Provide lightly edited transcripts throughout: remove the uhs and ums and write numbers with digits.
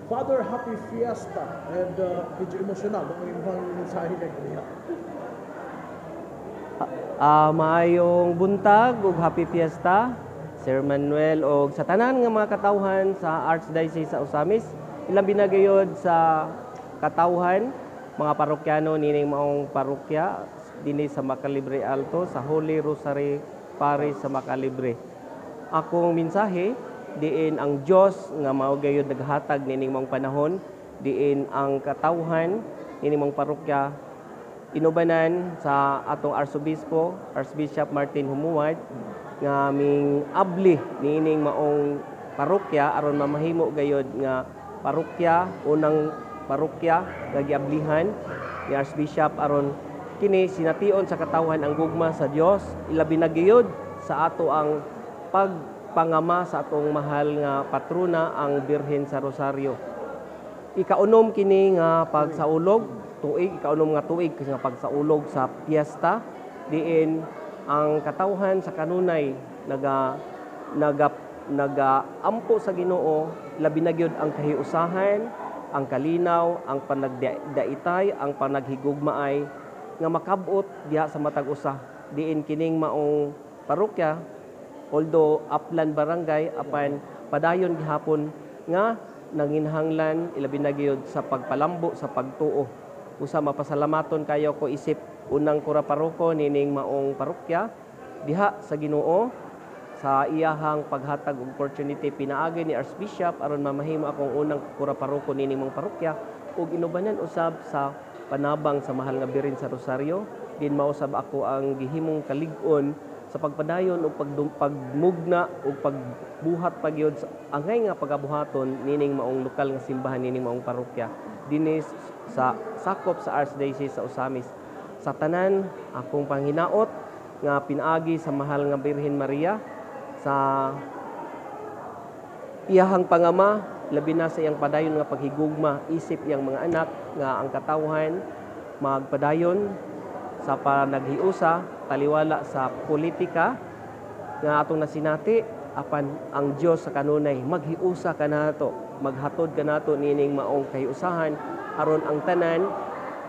Father, happy fiesta and medyo emotional ang imong mensahe kay. Maayong buntag ug happy fiesta, Sir Manuel, og sa tanan nga mga katawhan sa Archdiocese sa Ozamiz, ilabi na gayod sa katawhan, mga parokyano nining maong parokya dinhi sa Macalibre Alto, sa Holy Rosary Parish sa Macalibre. Akong mensahe, diin ang Dios nga mao gayod naghatag nining maong panahon, diin ang katawhan nining maong parokya inubanan sa atong Arsobispo, Archbishop Martin Jumoad, nga ming abli niining maong parokya aron mamahimo gayod nga parokya, unang parokya nga giablihan ni Archbishop aron kini sination sa katawhan ang gugma sa Dios, ilabi na gayod sa ato ang pagpangama sa atong mahal nga patrona, ang Birhen sa Rosario. Ikaunom kini nga pagsaulog, tuig, ikaunom nga tuig nga pagsaulog sa piyesta, diin ang katawhan sa kanunay naga naga nagaampo sa Ginoo, labi na gyud ang kahiusahan, ang kalinaw, ang panagdaitay, ang panaghigugmaay nga makabot diha sa matag usa, diin kining maong parokya, although upland barangay, apan padayon gihapon nga nanginhanglan, ilabi na gyud sa pagpalambo sa pagtuo. Usa, mapasalamaton kayo ko isip unang kura paroko nining maong parokya diha sa Ginoo sa iyahang paghatag og opportunity pinaagi ni Archbishop aron mamahimo akong unang kura paroko nining maong parokya, ug inubanan usab sa panabang sa mahal nga Birhen sa Rosario, din mausab ako ang gihimong kalig-on sa pagpadayon og pagmugna ug pagbuhat pagyud sa angay nga pagabuhaton nining maong lokal nga simbahan, nining maong parokya dinhi sa sakop sa Archdiocese sa Ozamiz. Sa tanan, akong panghinaot nga pinaagi sa mahal nga Birhen Maria, sa iyahang pangama, labi na sa iyang padayon nga paghigugma isip iyang mga anak, nga ang katawhan magpadayon sa panaghiusa taliwala sa politika nga atong nasinati, apan ang Dios sa kanunay maghiusa kanato, maghatod kanato nining maong kahiusahan aron ang tanan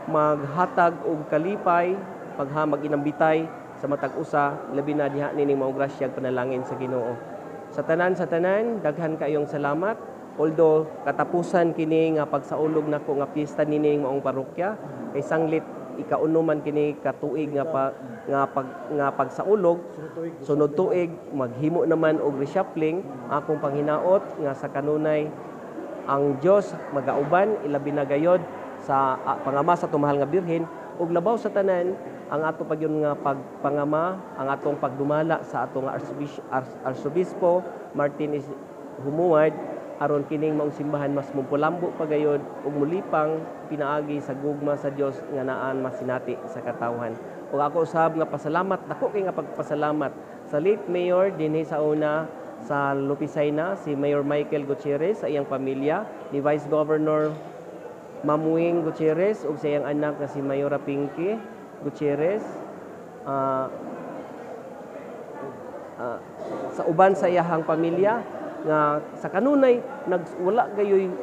maghatag og kalipay, paghamag inambitay sa matag usa, labi na diha nining maong grasya ug panalangin sa Ginoo. Sa tanan, daghan kayong salamat. Although katapusan kini nga pagsaulog nako nga piyesta nining maong parokya, kay sanglit ikauno man kini katuig nga pa, nga pag nga pagsaulog, sunod tuig maghimo naman og reshuffling. Akong panghinaot nga sa kanunay ang Dios magauban, ilabi na gayod sa pangama sa atong mahal nga Birhen, ug labaw sa tanan ang ato pagyon nga pagpangama, ang atong pagdumala sa atong Arsobispo Martin Jumoad, aron kining maong simbahan mas mupulambo pa gayod ug mulipang pinaagi sa gugma sa Dios nga naan masinati sa katawhan. Ug ako usab nga pasalamat, dako kay nga pagpasalamat sa late mayor dinhi sa una sa Lopez Jaena, si Mayor Michael Gutierrez, sa iyang pamilya, ni Vice Governor Mamuing Gutierrez ug sa iyang anak nga si Mayora Pinky Gutierrez, sa uban sa iyahang pamilya nga sa kanunay nag wala gayoy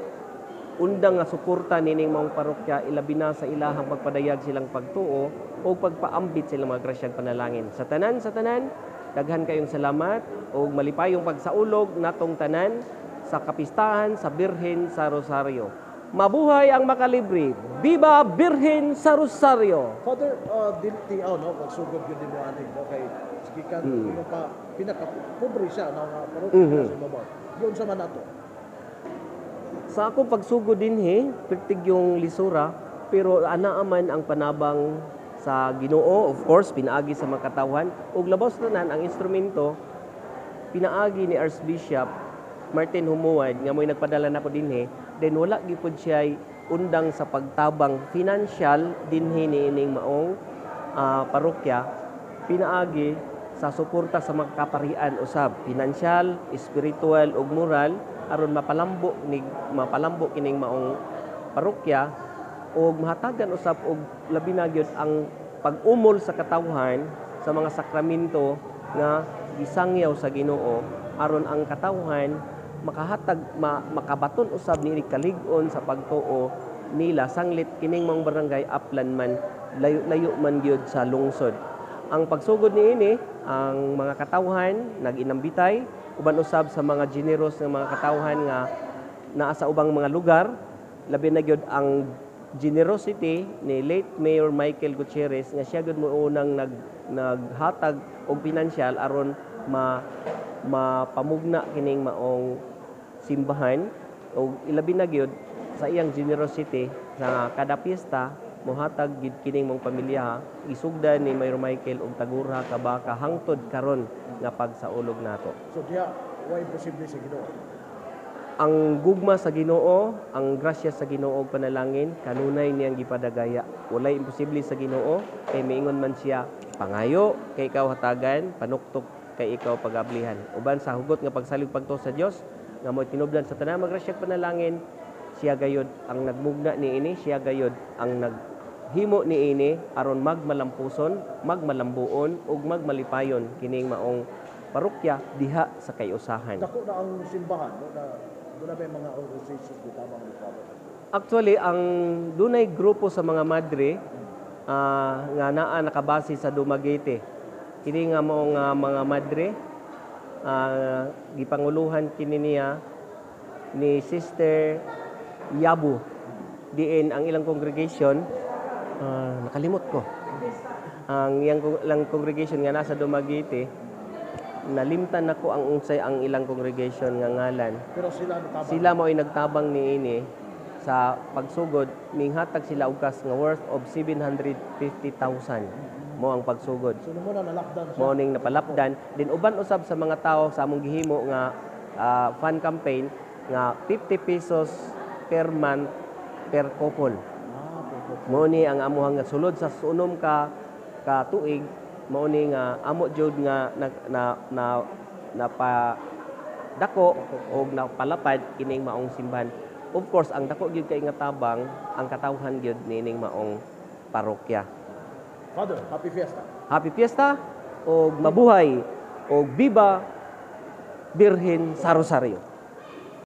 undang nga suporta nining maong parokya, ilabi na sa ilahang pagpadayag silang pagtuo o pagpaambit silang mga grasyang panalangin. Sa tanan, daghan kayong salamat ug malipayong pagsaulog natong tanan sa kapistahan sa Birhen sa Rosario. Mabuhay ang Macalibre! Viva Birhen sa Rosario! Father, dili tiaw, no, pagsugod gyud nimo ani, no, kay gikan ka pinaka pobre siya no nga parokya sa ibabaw. Giunsa man ato? Sa akong pagsugod dinhi, pertig yung lisura, pero ana man ang panabang sa Ginoo, of course, pinaagi sa mga katawhan, ug labaw sa tanan ang instrumento pinaagi ni Archbishop Martin Jumoad nga mo'y nagpadala nako dinhi, then wala gyud siya undang sa pagtabang financial dinhi niining maong parokya, pinaagi sa suporta sa mga kaparian usab, financial, spiritual ug moral, aron mapalambo kining maong parokya ug mahatagan usab og labi na gyud ang pag-umol sa katawhan sa mga sakramento nga gisangyaw sa Ginoo, aron ang katawhan makahatag makabaton usab ni kalig-on sa pagtuo nila, sanglit kining mga barangay upland man, layo-layo man gyud sa lungsod. Ang pagsugod niini, ang mga katawhan nag-inambitay uban usab sa mga generous nga mga katawhan nga naa sa ubang mga lugar, labi na gyud ang generosity ni late Mayor Michael Gutierrez nga siya gyud mo unang naghatag og pinansyal aron mapamugna kining maong simbahan, og ilabi na gyud sa iyang generosity sa kada piyesta mohatag gid kining mong pamilya. Isugdan ni Mayor Michael og tagura ka baka hangtod karon nga pagsaulog nato. So diha, way imposible sa Ginoo. Ang gugma sa Ginoo, ang grasya sa Ginoo ug panalangin kanunay niyang gipadagaya. Walay imposible sa Ginoo kay miingon man siya, "Pangayo kay ikaw hatagan, panuktok kay ikaw pagablihan." Uban sa hugot nga pagsalig pagtuo sa Dios nga mo'y tinubdan sa tanang magrasya ug panalangin, siya gayod ang nagmugna niini, siya gayod ang naghimo niini aron magmalampuson, magmalambuon ug magmalipayon kining maong parokya diha sa kayusahan. Dako na ang simbahan, no, na duna may mga organizations gitabang ni Father? Actually, ang dunay grupo sa mga madre nga naa nakabase sa Dumaguete. Kini nga mao nga mga madre, gipanguluhan kini niya ni Sister Yabu. Diin ang ilang congregation, nakalimot ko. Ang iyang ilang congregation nga nasa Dumaguete, nalimtan nako ang unsay ang ilang congregation nga ngalan. Pero sila natabang. Sila mo'y nagtabang niini sa pagsugod, minghatag sila og cash nga worth of 750,000 mo ang pagsugod. So mo na nalapdan siya. Mo ning napalapdan din uban usab sa mga tao sa among gihimo nga fund campaign nga 50 pesos per month per couple. Ah, perfect. Mo ni ang amuhang nga sulod sa 6 ka ka tuig, mao ni nga amo jud nga na na, na napa dako og napalapad kining maong simbahan. Of course, ang dako gyud kay nga tabang ang katawhan gyud niining maong parokya. Father, happy fiesta. Happy fiesta og mabuhay og viva Birhen sa Rosario.